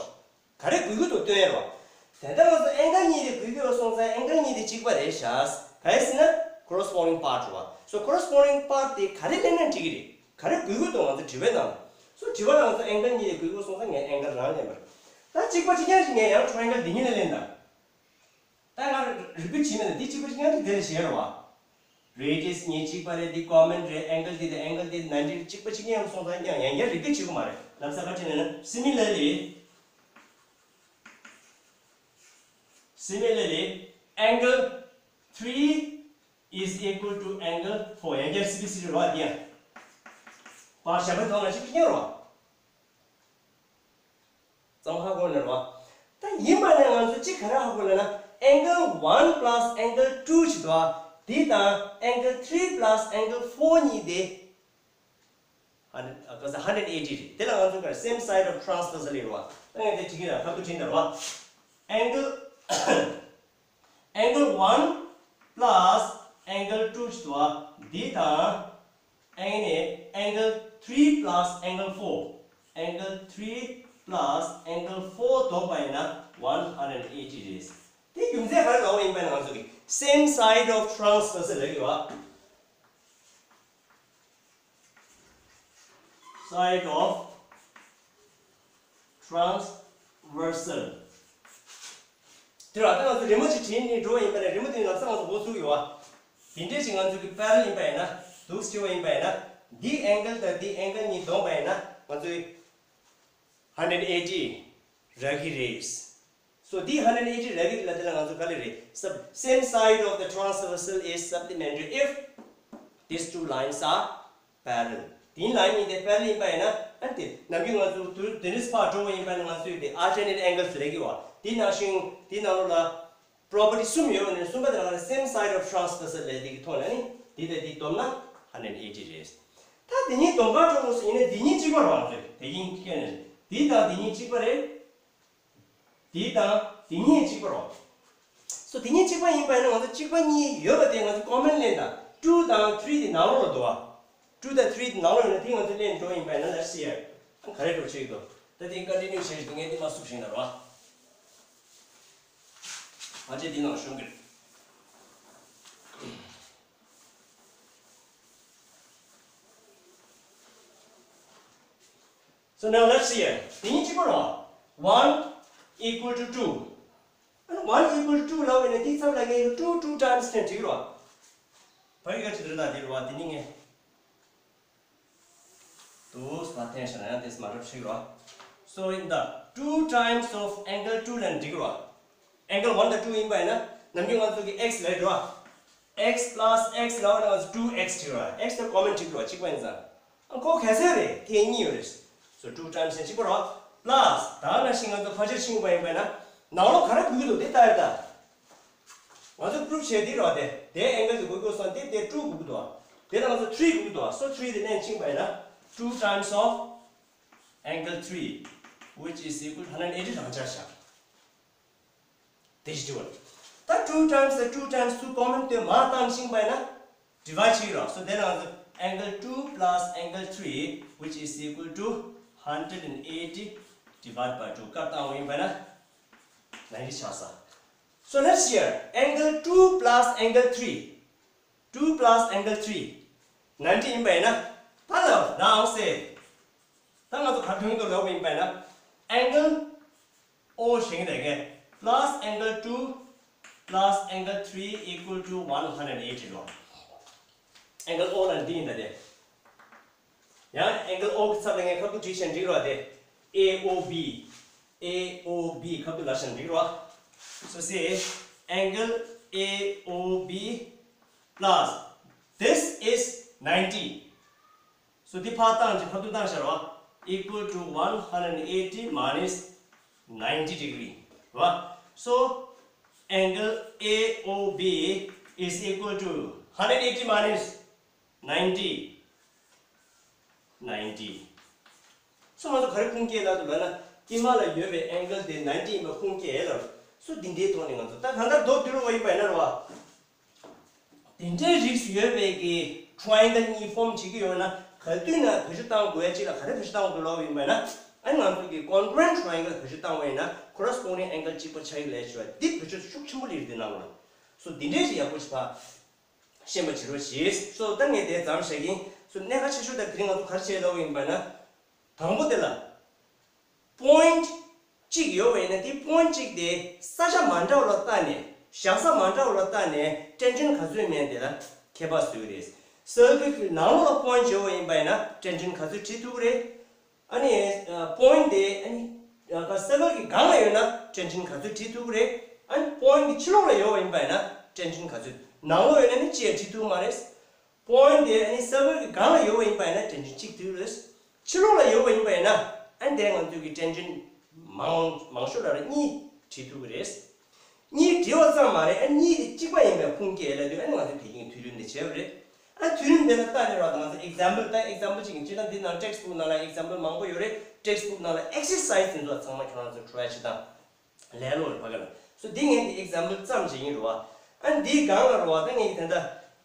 པ་རེད། ག་རེ་དགོས་ཀྱི་འདུག་སྟོན་ཡ་རོ། དེ་ལྟར་ང་ཚོ་ཨེང་གལ་གཉིས་དེ་དགོས་ཀྱི་ཡོད་སོང་ཙང་ཨེང་གལ་གཉིས་དེ་གཅིག་པ་རེད་ཤག་ག་རེ་ཟེར་ན་corresponding part རེད་བ། So corresponding part དེ་ག་རེ་ལེན་ན་འགྲིག་གི་རེད། ག་རེ་དགོས་ཀྱི་འདུག་ང་ཚོ་དྲི་བའི་ནང་། So དྲི་བ་ལ་ང་ཚོ་ཨེང་གལ་གཉིས་དེ་དགོས་ཀྱི་ཡོད་སོང་ཙང་ངས་ཨེང་གལ་རང་ལེན་པ་རེད། ད་གཅིག་པ་གཅིག་རྐྱང་ཞིག་ངས་ཡང་ཊ་རའེང་གལ་འདི་གཉིས་ལ་ལེན་དང་། ད་ང་རི་པིཊ་བྱེད་མེད་ན་འདི་གཅིག་པ་གཅིག་རྐྱང་དེ་དེ་ལ་བཞག་རོགས། Radius གཉིས་གཅིག་པ་རེད། འདི་ཀོ་མན་རེད། ཨེང་གལ་འདི་དང་ཨེང་གལ་འདི་ནན་ཊི་གཅིག་པ་གཅིག་རྐྱང་སོང་ཙང་ཡང་ཡང་ཡང་རི་པིཊ་བྱེད་དགོས་མ་རེད། ལམ་སང་ག་ཅི་ལབ་ན། Similarly, similarly, angle three is equal to angle four. ཡང་བསྐྱར་སི་བི་སི་རེད་རོགས། འདི་ཡང་བར་ཞབས་པའི་ཐོག་ལ་གཅིག་པ་གཅིག་རྐྱང་རོགས། ཙམ་ཧ་གོ་ནས་རོ། ད་ཡིན་པ་ནས་ང་ཚོ་གཅིག་ག་རེ་ཧ་གོ་ལབ་ན། angle one plus angle two ཞིག་འདུག་འདི་དང་angle three plus angle four གཉིས་དེ། hundred, ཨ། ག་ས་hundred eighty རེད། དེ་ལ་ང་ཚོ་ག་རེ་same side of transversal ཡོད་རེད་བ། ད་ངས་དེ་བྲིས་ཀྱི་ཡིན། ཁ་ཐུག་བྲིས་ན་རོ། angle angle one plus angle two ཞིག་འདུག་འདི་དང་ཨ་ནི་angle three plus angle four, angle three plus angle four བསྡོམས་པ་ཡིན་ན་one hundred eighty རེད། དེ་རྒྱུ་མཚན་ག་རེ་ལབ་པ་ཡིན་པ་ན། ང་ཚོ་གི་same side of transversal ལབ་ཀྱི་ཡོད། Side of transversal དེ་ར། ད་ང་ཚོ་རི་མོ་ཅིག་བྲིས་ནས་འགྲོ་བ་ཡིན་པ་ན། རི་མོ་དེ་ནི་ལམ་སང་ང་ཚོ་འགོ་ཚུགས་ཡོད་བ། དེ་འདྲས་ཅིག་ང་ཚོ་གི་པེ་རེ་ལལ་ཡིན་པ་ཡིན་ན། འདུག་སེ་བྲིས་པ་ཡིན་པ་ཡིན་ན། འདི་ཨེང་གལ་དང་འདི་ཨེང་གལ་གཉིས་བསྡོམས་པ་ཡིན་ན་ང་ཚོའི་hundred eighty རག་གི་རེད། So འདི་hundred eighty རག་གི་རེད་ལབ། དེ་ལ་ང་ཚོ་ག་རེ་རེད། Sub- same side of the transversal is supplementary if these two lines are parallel. དེའི་ལའིན་གཉིས་དེ་པེ་རེ་ལལ་ཡིན་པ་ཡིན་ན། ཨ་ནི་དེ་ནམ་རྒྱུན་ང་ཚོ་དུ་དེ་ནས་ཕར་འགྲོ་བ་ཡིན་པ་ན་ང་ཚོས་དེ་alternate angles རེད་ཀྱི་བ། དེ་ནང་བཞིན་དེ་ནང་ལོགས་ལ་property གསུམ་ཡོད་ནས། གསུམ་པ་དེ་ལ་same side of transversal ལབ་དེ་གི་ཐོག་ནས་ནི་དེ་དང་དེ་བསྡོམས་ན་hundred eighty རེད། ད་དེ་གཉིས་བསྡོམས་ག་འགྲོ་དགོས་སོ་ཡིན་ན། དེ་གཉིས་གཅིག་པ་རེད་བ། དེ་ཡིན་ཀྱི་ནས་དེ་དང་དེ་གཉིས་གཅིག་པ་རེད། དེ་དང་དེ་གཉིས་གཅིག་པ་རེད། So དེ་གཉིས་གཅིག་པ་ཡིན་པ་ཡིན་ན་ང་ཚོ་གཅིག་པ་གཉིས་ཡོད་པ་དེ་ང་ཚོ་ཀོ་མན་ལེན་དང་། two དང་three དེ་ནང་ལོགས་ལ་འདུག་བ། two དང་three དེ་ནང་ལོགས་ཡོད་ན་དེ་ང་ཚོ་ལེན་འགྲོ་ཡིན་པ་ཡིན་ན། Let's see here ག་རེ་འགྲོ་ཆོག་གི་འདུག་ད་དེ་continue བྱེད་བཞིན་འདུག་ངས་དེ་མ་བསུབས་ཤིང་ན་རོ། ཕལ་ཆེར་དེ་ནང་ཤོང་གི་རེད། So now let's see here. དེ་གཉིས་གཅིག་པ་རེད་བ། One equal to two. ཨ་ནི་one equal to two ལབ་པ་ཡིན་ན་དེའི་ཚབ་ལ་ངས་two, two times ནས་འགྲིག་རོ། ཕ་གི་ག་ཅི་འདྲ་ན་དེ་རེད་བ། དེ་ནི་ངས་དུས་མ་བསྟན་ཤེ་ན་ཡང་དེས་མ་འགྲུབ་ཞིག་རོ། So in the two times of angle two ལབ་འགྲིག་རོ། Angle one དང་two ཡིན་པ་ཡིན་ན་ནམ་རྒྱུན་ང་ཚོ་གི་x ལབ་རོ། X plus x ལབ་ན་two x འགྲིག་རོ། x དང་ཀོ་མན་འགྲིག་རོ། གཅིག་པ་ཡིན་ཙང་། ཨ་ཁོ་ག་ཚོད་རེད། དེ་གཉིས་ཡོད་རེད། So two times ནས་གཅིག་པ་རོ། Plus ད་ནང་བཞིན་ང་ཚོ་ཕལ་ཆེར་ཕྱིན་པ་ཡིན་པ་ཡིན་ན་ནང་ལོགས་ག་རེ་དགོས་ཀྱི་འདུག་དེ་ལྟ་ཡ་ད། ང་ཚོ་པུ་རུབ་བྱས་དེ་རོ། དེ་དེ་ཨེང་གལ་དེ་དགོས་ཀྱི་སོང་། དེ་དེ་two དགོས་ཀྱི་འདུག་དེ་ལ་ང་ཚོ་three དགོས་ཀྱི་འདུག So three དེ་ལེན་ཕྱིན་པ་ཡིན་ན་two times of angle three, which is equal to hundred eighty རང་ཆགས་བཞག་དེ་ཞིག་བྲིས་པ། ད་two times དང་two times two ཀོ་མན་དེ་མར་བཏང་ཕྱིན་པ་ཡིན་ན་divide བྱེད་ཀྱི་རོ། So དེ་ལ་ང་ཚོ་angle two plus angle three, which is equal to hundred and eighty divide by two སྐབས་བཏང་བ་ཡིན་པ་ན་ninety ཆགས་ས། So let's here angle two plus angle three, two plus angle three ninety ཡིན་པ་ཡིན་ན། ད་ལ་now say ད་ང་ཚོ་ག་དོན་དུ་ལབ་པ་ཡིན་པ་ཡིན་ན། Angle O ཞེས་ཀྱི་དེ་གས་plus angle two plus angle three equal to one hundred eighty རོ། Angle O ལ་འདི་ཡིན་ད་དེ། ཡང་angle O གི་ཚབ་ལ་ངས་ཁ་ཐུག་བྲིས་ཤིང་འགྲིག་རོ་དེ། A O B, A O B ཁ་ཐུག་ལ་ཤིང་འགྲིག་རོ། So say angle A O B plus this is ninety. So འདི་ཕར་བཏང་ཅིག་ཁ་ཐུག་བཏང་བཞག་རོ། Equal to one hundred eighty minus ninety degree རོ། So angle A O B is equal to hundred eighty minus ninety, ninety. So ང་ཚོ་ག་རེ་ཁུངས་སྐྱེལ་ལ་འདུག་ལབ་ན། དཀྱིལ་མ་ལ་ཡོད་པའི་angle་དེ་ninety་ཡིན་པ་ཁུངས་སྐྱེལ་ལ། སོ་འདི་འདྲའི་ཐོག་ནས་ང་ཚོ་ད་གང་ལྟར་མདོར་བསྡུས་པ་ཡིན་པ་ཡིན་ན་རེད་བ། དེ་འདྲའི་རིགས་སུ་ཡོད་པའི་གི་triangle་གཉིས་form་བྱེད་ཀྱི་ཡོད་ན་ག་དུས་ན་བེད་སྤྱོད་བཏང་དགོས་ཡ་གཅིག་ལ་ག་རེ་བེད་སྤྱོད་བཏང་དགོས་ལབ་ཡིན་པ་ཡིན་ན། ཨ་ནི་ང་ཚོ་གི་congruent triangle་བེད་སྤྱོད་བཏང་བ་ཡིན་ན་corresponding angle་གཅིག་པ་ཆགས་ཀྱི་ལས་བྱེད་པ་འདི་བེད་སྤྱོད་ཤུགས་ཆེན་པོ་སླེབས་འདི་ནང་ལ། སོ་འདི་འདྲའི་ཞིག་ཡག་པོ་ཞིག་ཕ་ཤེས་པ་བྱེད་རོགས་གྱིས། སོ་ད་ངས་དེ་ཙམ་བཤད་ཀྱིན། སོ་གནད་འགག་ཆེ་ཤོས་ད་དེ་རིང་ང་ཚོ་ག་རེ་བྱས་ལབ་ཡིན་པ་ན། དང་པོ་དེ་ལ། point་གཅིག་ཡོད་པ་ཡིན་ན་དེ་point་གཅིག་དེ་ས་ཆ་མ་འདྲ་བ་ལ་བལྟས་ནས་བཞག་ས་མ་འདྲ་བ་ལ་བལྟས་ནས་tangent་ག་ཚོད་མེད་དེ་ལ་ཁྱད་པར་བཟོ་གི་རེད། circle་གི་ནང་ལོགས་ལ་point་ཡོད་པ་ཡིན་པ་ཡིན་ན་tangent་ག་ཚོད་བྲིས་ཐུབ་ཀྱི་རེད། ཨ་ནི་ཨ་point་དེ་ཨ་ནི་ཨ་circle་གི་སྒང་ལ་ཡོད་ན་tangent་ག་ཚོད་བྲིས་ཐུབ་ཀྱི་རེད། ཨ་ནི་point་གི་ཕྱི་ལོགས་ལ་ཡོད་པ་ཡིན་པ་ཡིན་ན་tangent་ག་ཚོད། ནང་ལོགས་ཡོད་ན་ནི་ཅི་ཡང་བྲིས་ཐུབ་མ་རེད། point་དེ་ཨ་ནི་circle་གི་སྒང་ལ་ཡོད་པ་ཡིན་པ་ཡིན་ན་tangent་གཅིག་བྲིས་རེད། ཕྱི་ལོགས་ལ་ཡོད་པ་ཡིན་པ་ཡིན་ན་ཨ་ནི་དེ་ང་ཚོས་ཀྱི་tangent་མང་མང་ཤོས་ལ་རེ་གཉིས་བྲིས་ཐུབ་ཀྱི་རེད། གཉིས་བྲིས་པ་ཙམ་མ་རེད། ཨ་གཉིས་དེ་གཅིག་པ་ཡིན་པའི་ཁུངས་སྐྱེལ་ལ་དུས་ཨ་ནི་ང་ཚོས་དེ་རིང་མཐུན་རིམ་དེ་བྱས་པ་རེད། ཨ་མཐུན་རིམ་དེ་ལ་ལྟ་རེད་བ། ད་ང་ཚོ་example་ད་example་གཅིག་ཡིན་སྤྱིར་བཏང་འདི་ནང་textbook་ནང་ལ་example་མང་པོ་ཡོད་རེད། textbook་ནང་ལ་exercise་དེ་ཚོ་ཚང་མ་ཁྱོད་རང་ཚོ་try་བྱེད་དང་ལས་སླ་པོ་རེད་ཕ་གི་ལ། so་འདི་ངས་འདི་example་ཙམ་བྱེད་ཀྱིན་རེད་བ། ཨ་འདིའི་སྒང་ལ་རེད་བ། ད་ངས་ཀྱི་དེ་འདྲ་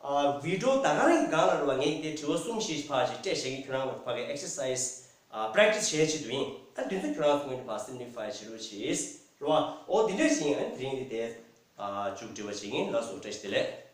ཨ་video་ད་ག་རང་གི་སྒང་ལ་རེད་བ། ངས་ཀྱི་དེ་དྲི་བ་གསུམ་བཞི་ཕར་ཞིག་སྤྲད་བཞག་གི། ཁྱོད་རང་ཚོ་ཕ་གི་exercise་ཨ་practice་བྱེད་ཆེད་དུ་ཡིན། ཨ་འདི་ཚོ་ཁྱོད་རང་ཚོ་ངོས་ནས་ཕར་simplify་བྱེད་རོགས་གྱིས། རེད་བ། འོ་འདི་འདྲ་ཞིག་ཡིན། ཨ་དེ་རིང་འདི་དེ་ཨ་མཇུག་སྒྲིལ་བ་བྱེད་ཀྱིན། ལགས་སོ། བཀྲ་ཤིས་བདེ་ལེགས།